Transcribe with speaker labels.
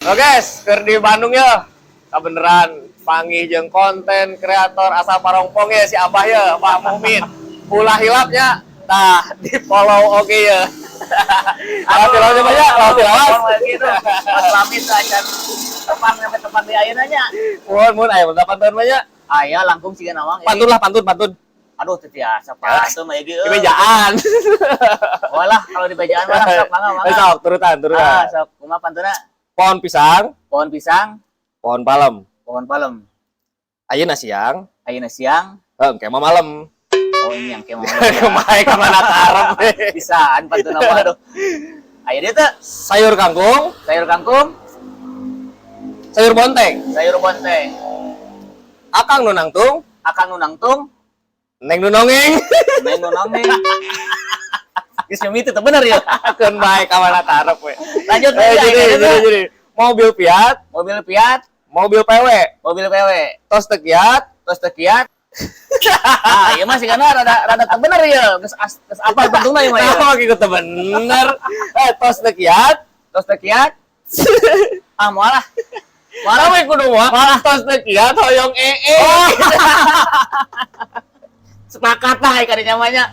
Speaker 1: Oke guys, keur di Bandung ya. Kabeneran panggih jeung konten kreator asal Parongpong ya, si Abah ya, Pak Mumin. Ulah hilap nya. Tah, di follow oke ya. Awas tilawasnya banyak, awas tilawas.
Speaker 2: Gitu. Mas Lamis acan tepang sampai tepang di ayeuna nya.
Speaker 1: Mun mun aya 8 tahun banyak.
Speaker 2: Aya langkung siga nawang.
Speaker 1: Pantun lah, pantun, pantun.
Speaker 2: Aduh, teu tiasa pantun mah ieu.
Speaker 1: Di bejaan.
Speaker 2: Walah, kalau di bejaan mah sok mangga mangga.
Speaker 1: Eh, sok turutan, turutan.
Speaker 2: Ah, sok kumaha pantuna?
Speaker 1: Pohon pisang,
Speaker 2: Pohon pisang,
Speaker 1: pohon palem.
Speaker 2: Pohon palem.
Speaker 1: Ayeuna siang,
Speaker 2: Ayeuna siang,
Speaker 1: heuh, engke mah malam.
Speaker 2: Oh, ini yang kayak malam.
Speaker 1: Kumaha ka mana karep.
Speaker 2: Bisaan pantun apa aduh. Aya dieu teh?
Speaker 1: Sayur kangkung,
Speaker 2: Sayur kangkung,
Speaker 1: sayur bonteng.
Speaker 2: Sayur bonteng.
Speaker 1: Akang nu nangtung,
Speaker 2: Akang nu nangtung,
Speaker 1: neng nu nongeng.
Speaker 2: Neng nu nongeng. Geus nyumi teu bener ya.
Speaker 1: Keun bae ka mana tarep we.
Speaker 2: Lanjut.
Speaker 1: Eh,
Speaker 2: aja,
Speaker 1: jadi,
Speaker 2: aja,
Speaker 1: jadi, jadi. Mobil Fiat,
Speaker 2: Mobil Fiat,
Speaker 1: mobil PW,
Speaker 2: mobil PW.
Speaker 1: Tos teu kiat,
Speaker 2: Terus teu kiat. Ah, ieu mah sigana rada rada teu bener ya. Geus geus apal pantuna ieu mah ya.
Speaker 1: Nah, gitu bener. Eh, tos teu kiat,
Speaker 2: Tos teu kiat. Ah, moal lah.
Speaker 1: Malah we kudu moal. Tos teu kiat hoyong ee.
Speaker 2: Oh. Sepakat lah ka dinya mah nya.